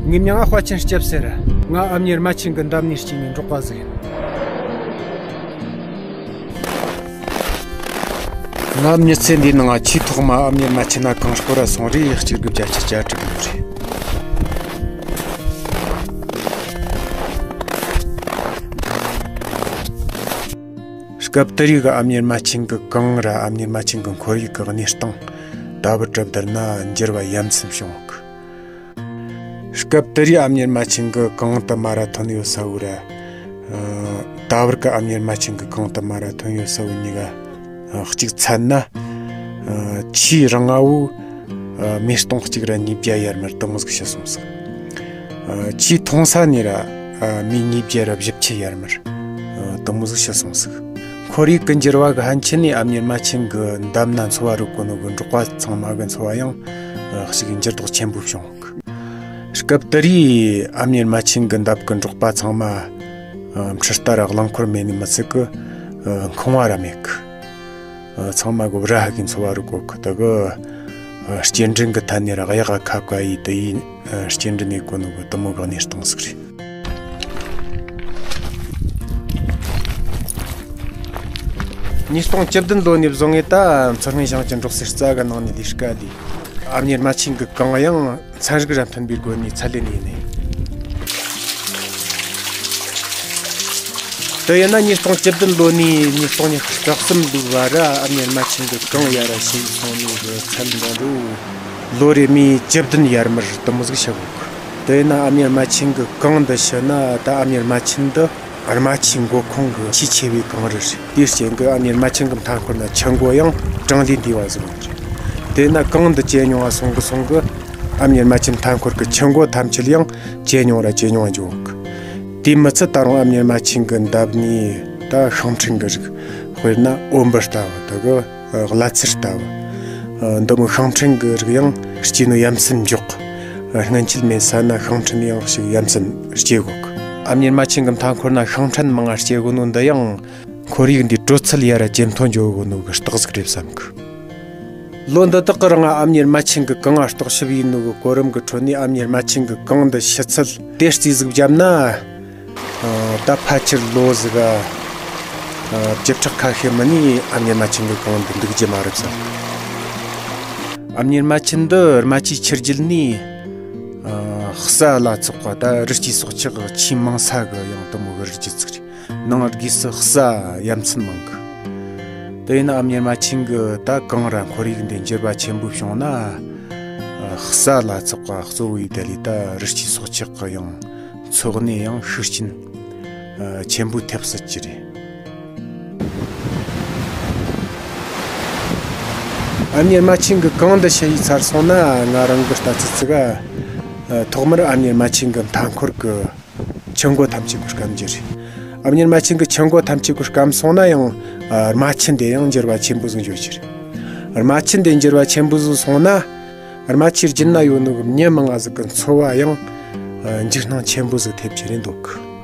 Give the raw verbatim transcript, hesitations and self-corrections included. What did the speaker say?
ངའི་མྱིང་ང་དཔལ་ཆེན་སྐྱབས་ཟེར། ང་ཨ་མྱེས་རྨ་ཆེན་གི་འདབས་ནས་སྐྱེས་ནི་འབྲོག་པ་ཟིག་ཡིན། ང་མྱི་ཚེ་འདིའི་ནང་ང་ཆེས་ཐོག་མ་ཨ་མྱེས་རྨ་ཆེན་ན་གངས་སྐོར་ར་སོང་རིས་གཅིག་དགུ་བརྒྱད་ཅུ་གྱ་དྲུག་ཡིན་རེད། སྐབས་དེ་རིགས་ཀྱི་ཨ་མྱེས་རྨ་ཆེན་གྱི་གངས་ར་ཨ་མྱེས་རྨ་ཆེན་གྱི་ཁོར་ཡུག་གི་གནས་སྟངས་ད་བར་གྲུབ་བསྡུར་ན་འགྱུར་བ་ཡ་མཚན་བྱུང་ཡོད་གི། སྐབས་དེ་རིགས་ཨ་མྱེས་རྨ་ཆེན་གྱི་གངས་དུ་མ་ར་ཐོན་ཡོད་ས་བོ་ར། ཨ། ད་བར་གྱི་ཨ་མྱེས་རྨ་ཆེན་གྱི་གངས་དུ་མ་ར་ཐོན་ཡོད་ས་བོ་གཉིས་ཀ་ཨ་གཅིག་ཚད་ན། ཨ། ཆེས་རིང་ང་བོ། ཨ། མེ་སྟོང་གཅིག་ར་ཉིས་བརྒྱ་ཡར་མར་དེ་མོ་ཟིག་ཕྱིན་སོང་ཟིག། ཨ། ཆེས་ཐུང་ས་ནས་ར། ཨ། མེ་ཉིས་བརྒྱ་ར་བཞི་བཅུ་ཡར་མར། ཨ། དེ་མོ་ཟིག་ཕྱིན་སོང་ཟིག། ཁོར་ཡུག་གི་འགྱུར་བ་གི་ཕན་ཆད་ནས་ཨ་མྱེས་རྨ་ཆེན་གྱི་འདབས་ན་འཚོ་བ་རོལ་གོ་ནོ་གི་འབྲོག་པ་ཚང་མ་གི་འཚོ་བ་ཡང་། ཨ། ཞིག་འགྱུར་ལྡོག་ཆེན་པོ་བྱུང་གི། སྐབས་དེ་རིགས་ཨ་མྱེས་རྨ་ཆེན་གྱི་འདབས་ཀྱི་འབྲོག་པ་ཚང་མ། ཨ། འཕྲུལ་རྟ་ར་རླངས་འཁོར་མེད་ནི་མི་ཚད་གི། ཨ། འཁང་བ་ར་མེད་གི། ཨ། ཚང་མ་གི་ར་ཧ་གི་འཚོ་བ་རོལ་གོ་གི། དེ་གི། ཨ། སྐྱེལ་འདྲེན་གི་ཐད་ནས་ར་གཡག་ག་ཁ་བཀལ་ཡི་དེ་ཡི། ཨ། སྐྱེལ་འདྲེན་ཡེད་གོ་ནོ་གི་དེ་མོ་གི་གནས་སྟངས་ཟིག་རེད། ཉིས་སྟོང་བཅུ་བདུན་ལོ་ནས་བཟུང་ངས་ད་མཚོ་སྔོན་ཞིང་ཆེན་འབྲོག་སའི་རྩ་གི་ནང་ནས་ལས་ཀ་ལས། ཨ་མྱེས་རྨ་ཆེན་གི་གངས་ཡང་ཚན་རིག་ར་མཐུན་པའི་སྒོ་ནས་ཚད་ལེན་ཡེད་ནི། དེ་ཡིན་ན་ཉིས་སྟོང་བཅུ་བདུན་ལོ་ནས་ཉིས་སྟོང་ཉི་ཤུ་རྩ་གསུམ་ལོའི་བར་ར་ཨ་མྱེས་རྨ་ཆེན་གི་གངས་ཡར་ར་ཕྱིན་སོང་ནོ་གི་ཚད་འདི་རུ། ལོ་རེ་མི་བཅུ་བདུན་ཡར་མར་དེ་མོ་ཟིག་ཕྱིན་གོ་གི། དེ་ཡིན་ན་ཨ་མྱེས་རྨ་ཆེན་གི་གངས་འདི་ཕྱིན་ན་ད་ཨ་མྱེས་རྨ་ཆེན་འདི་རྨ་ཆུའི་མགོ་ཁུངས་གི་ཆེས་ཆེ་བའི་གངས་རི་རེད། དེའི་རྐྱེན་གྱིས་ཨ་མྱེས་རྨ་ཆེན་གྱི་མཐའ་འཁོར་ན་ཆུ་མགོ་ཡང་གྲངས་ལས་འདས་པ་ཟིག་ཡོད་རེད། དེས་ན་གངས་འདི་ཇེ་ཉུང་ང་སོང་གི་སོང་གི། ཨ་མྱེས་རྨ་ཆེན་མཐའ་འཁོར་གྱི་ཆུ་མགོ་ཐམས་ཅད་ཡང་ཇེ་ཉུང་ར་ཇེ་ཉུང་ང་འགྱོ་གི། དེ་མི་ཚད་ད་རུང་ཨ་མྱེས་རྨ་ཆེན་གྱི་འདབས་ནས་ད་ཤིང་ཕྲན་གྱི་རིགས། དཔེར་ན་འོམ་བུ་ལྟ་བུ་དེ་གི། གླ་ཚེར་ལྟ་བུ། འདི་མོ་ཤིང་ཕྲན་གྱི་རིགས་ཡང་སྐྱེས་ནོ་ཡ་མཚན་མགྱོགས། སྔན་ཆད་མེད་ས་ན་ཤིང་ཕྲན་ཡང་ཞིག་ཡ་མཚན་སྐྱེ་གོ་གི། ཨ་མྱེས་རྨ་ཆེན་གྱི་མཐའ་འཁོར་ན་ཤིང་ཕྲན་མང་ང་སྐྱེ་གོ་ནོ་འདི་ཡང་ཁོར་ཡུག་འདིའི་དྲོད་ཚད་ཡར་ར་ཇེ་མཐོ་འགྱོ་གོ་ནོ་གི་རྟགས་ཟིག་རེད་བསམ་གི། ལོ་འདི་དག་གི་རིང་ང་ཨ་མྱེས་རྨ་ཆེན་གྱི་གངས་ང་རྟོག་ཞིབ་ཡེད་ནོ་གི་གོ་རིམ་གྱི་ཁྲོད་ནས་ཨ་མྱེས་རྨ་ཆེན་གྱི་གངས་འདི་ཕྱི་ཚུལ་དེ་རྩིས་ཟིག་བརྒྱབ་ན། ཨ། ད་ཕལ་ཆེར་ལོ་ཟིག་ག་ཨ། བཅུ་ཕྲག་ཁ་ཤས་མིན་ནས་ཨ་མྱེས་རྨ་ཆེན་གྱི་གངས་འདི་འདུག་རྒྱུ་མ་རེད་བསམ། ཨ་མྱེས་རྨ་ཆེན་འདི་རྨ་ཆུའི་ཆུ་རྒྱུད་ནས། ཨ། ས་ལ་སོགས་པ་ད་རི་སྐྱེས་སྲོག་ཆགས་ཆེས་མང་ས་གི་ཡང་དེ་མོ་གི་རི་རྒྱུད་ཅིག་རེད། ནང་སྒོས་སུ་ས་ཡ་མཚན་མང་གི། དེ་ཡིན་ན་ཨ་མྱེས་རྨ་ཆེན་གྱི་ད་གངས་ར་ཁོར་ཡུག་འདི་འགྱུར་བ་ཆེན་པོ་བྱུང་ན། ཨ། ས་ལ་སོགས་པ་གཙོ་བོ་ཡི་དེ་ལས་ད་རི་སྐྱེས་སྲོག་ཆགས་གི་ཡང་འཚོ་གནས་ཡང་ཤུགས་རྐྱེན། ཨ། ཆེན་པོ་ཐེབས་སྲིད་ཀྱི་རེད། ཨ་མྱེས་རྨ་ཆེན་གྱི་གངས་འདི་ཕྱི་ཡི་ཚར་སོང་ན་ང་རང་གི་ལྟ་ཚུལ་ཚིག་ག་ཨ། ཐོག་མར་ཨ་མྱེས་རྨ་ཆེན་གྱི་མཐའ་འཁོར་གྱི་ཆུ་མགོ་ཐམས་ཅད་གི་སྐམ་རྒྱུ་རེད། ཨ་མྱེས་རྨ་ཆེན་གྱི་ཆུ་མགོ་ཐམས་ཅད་གི་སྐམ་སོང་ན་ཡང་། ཨ། རྨ་ཆུ་འདི་ཡང་འགྱུར་བ་ཆེན་པོ་ཟིག་འགྱོ་རྒྱུ་རེད། རྨ་ཆུ་འདི་འགྱུར་བ་ཆེན་པོ་ཟིག་སོང་ན། རྨ་ཆུའི་རྒྱུད་ན་ཡོད་ནོ་གི་མྱི་མང་ང་ཟིག་གི་འཚོ་བ་ཡང་། ཨ། འཇིགས་སྣང་ཆེན་པོ་ཟིག་ཐེབས་རྒྱུ་རེད་འདོད་གི།